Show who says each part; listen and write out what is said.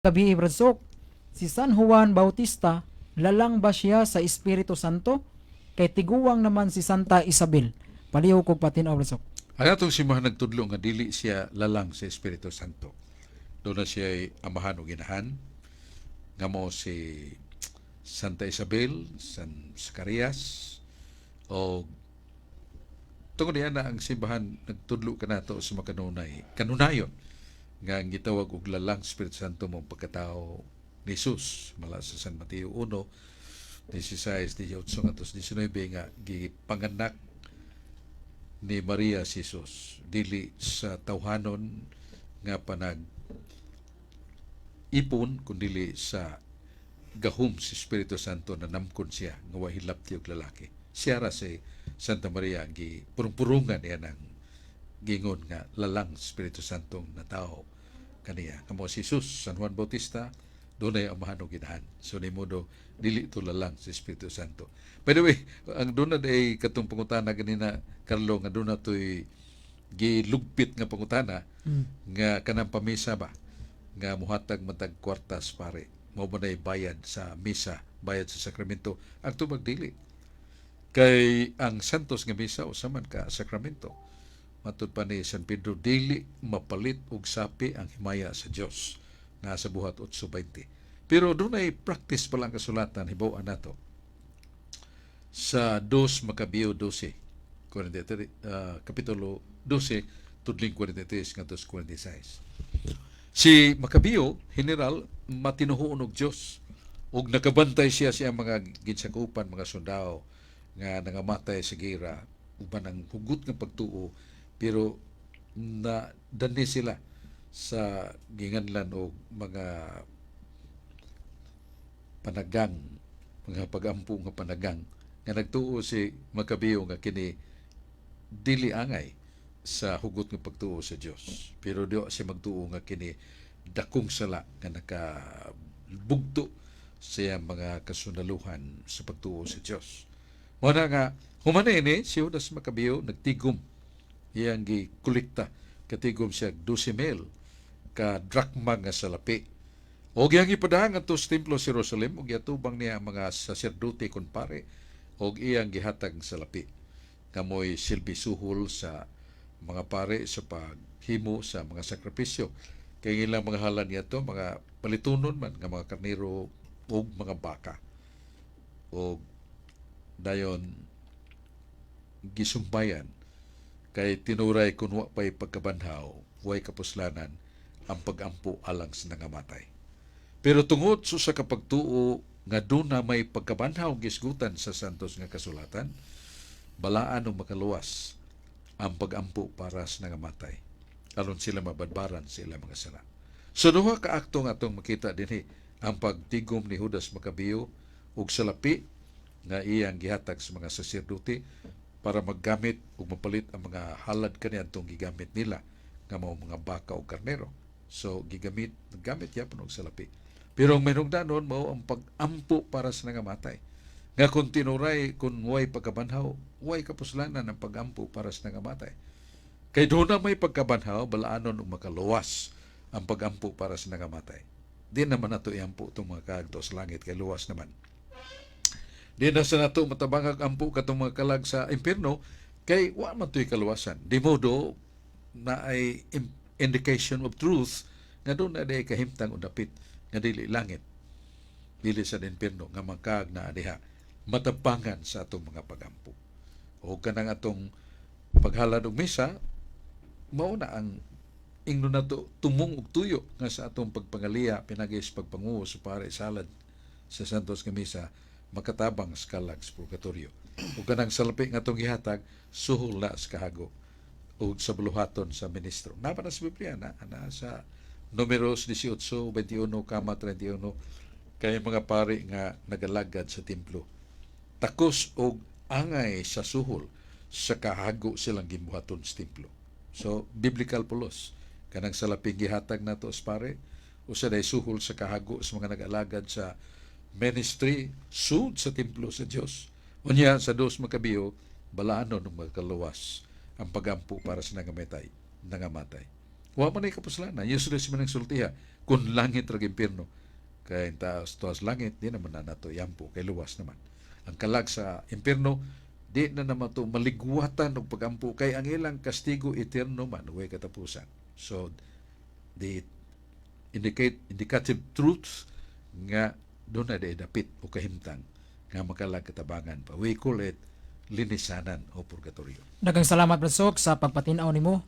Speaker 1: Gabii, Brad Sok. Si San Juan Bautista, lalang ba siya sa Espiritu Santo? Kay tiguwang naman si Santa Isabel. Palihog kog patin-aw, Brad Sok.
Speaker 2: Ang atong simbahan nagtudlo nga dili siya lalang sa Espiritu Santo. Duna siya ay amahan o ginahan nga mao si Santa Isabel, San Zacarias, o tungod niya na ang simbahan nagtudlo kanato sa makanunay kanunayon nga ang gitawag og lalang Espiritu Santo mao pagkatao ni Jesus mala sa San Mateo 1, 16, 18 ngadto 19 nga gipanganak ni Maria si Jesus dili sa tawhanon nga panag ipon kundili sa gahom sa Espiritu Santo na namkon siya nga wa hilabti og lalaki. Siya ra si Santa Maria ang gipurong-purungan niya ng gingon nga lalang Espiritu Santo na tao kaniya. Kamo si Jesus, San Juan Bautista, dunay amahan og inahan. So ni modo dili to lalang sa Espiritu Santo. By the way, ang duna day katong pangutana ganina, Carlo, nga duna to'y gilugpit nga pangutana nga kanang pamisa ba nga muhatag matag kwartas pare, mao ba na'y bayad sa misa, bayad sa sakramento? Ang tubag, dili, kay ang santos nga misa usa man ka sakramento. Matud pa ni San Pedro, dili mapalit og sapi ang himaya sa Dios na sa Buhat 8:20. Pero dunay practice pa lang kasulatan, hibaw nato sa 2 Macabeo 12 43, kapitulo 12 tudling 43 ngadto 46. Si Macabeo, general, matinuhoon og Dios ug nakabantay siya sa iyang mga ginsakupan, mga sundao nga nangamatay sa gira uban ang hugot nga pagtuo, pero na dani sila sa ginganlan og mga panagang, mga pagampo nga panagang, nga nagtuo si Macabeo nga kini dili angay sa hugot nga pagtuo sa Dios, pero di siya magtuo nga kini dakong sala nga nakabugto sa iyang mga kasundaluhan sa pagtuo sa Dios. Mao na nga human ini si Judas Macabeo nagtigom, iyang gikolekta, katigom siya 12,000 ka drakma nga salapi. Og iyang ipadahang adto sa templo sa Jerusalem ug giatubang niya ang mga saserdote kon pare og iyang gihatag salapi nga mo'y silbi suhol sa mga pare sa paghimo sa mga sakripisyo. Kay ilang mga halan niya mga palitunon man nga mga karnero ug mga baka. Og dayon gisumbayan kay tinuray kun wa pa'y pagkabanhaw, way kapuslanan ang pagampo alang sa nangamatay. Pero tungod sa kapagtuo nga duna may pagkabanhaw gisgutan sa santos nga kasulatan, balaan o makaluwas ang pagampo para sa nangamatay aron sila mabadbaran sa ilang mga sala. So duha ka akto nga atong makita dinhi: ang pagtigom ni Judas Macabeo ug salapi nga iyang gihatag sa mga saserdote para maggamit ug mapalit ang mga halad kaniadtong gigamit nila nga mao mga baka o karnero. So gigamit, gamit yapon og salapi. Pero ang mahinungdanon mao ang pag-ampo para sa nangamatay. Nga kung tinuray kung way pagkabanhaw, way kapuslanan ang pag-ampo para sa nangamatay. Kay duna may pagkabanhaw, balaanon ug makaluwas ang pag-ampo para sa nangamatay. Di naman nato iampo itong mga kalag sa langit kay luwas naman. Di na sa nato matabangag ampo katong mga kalag sa impierno kay wa man to'y kaluwasan. Di modo na ay indication of truth nga duna diay kahimtang o dapit nga dili langit, dili sa impierno, nga makaag na diha matabangan sa atong mga pagampo. O kanang atong paghalad og misa, mao na ang ingno nato tumong og tuyo nga sa atong pagpangaliya pinagi sa pagpanguo sa pare sa halad sa santos nga misa makatabang sa kalag sa purgatorio. Ug kanang salapi nga atong gihatag, suhol na sa kahago ug sa buluhaton sa ministro. Napa na sa Biblia na, na sa Numeros 18, 21, kama 31, kay mga pari nga nagalagad sa templo, takos og angay sa suhol sa kahago silang gibuhaton sa templo. So, biblical pulos. Kanang salaping gihatag nato sa pare, usa day suhol sa kahago sa mga nag-alagad sa ministry sud sa templo sa Dios. Unya sa Dos Macabeo, balaanon ng makaluwas ang pagampo para sa nangamatay. Wa man ay kapuslanan. Useless man ang sultiha kung langit rag impyerno. Kay taas tuas langit, di naman na nato yampo, kay luwas naman. Ang kalag sa impyerno, di na naman to maligwatan og pagampo kay ang ilang kastigo eterno man, way katapusan. So the indicate indicative truths nga doon na dapit o kahimtang nga makalag katabangan pa. We call it linisanan o purgatorio.
Speaker 1: Daghang salamat, Brad Sok, sa pagpatin-aw nimo.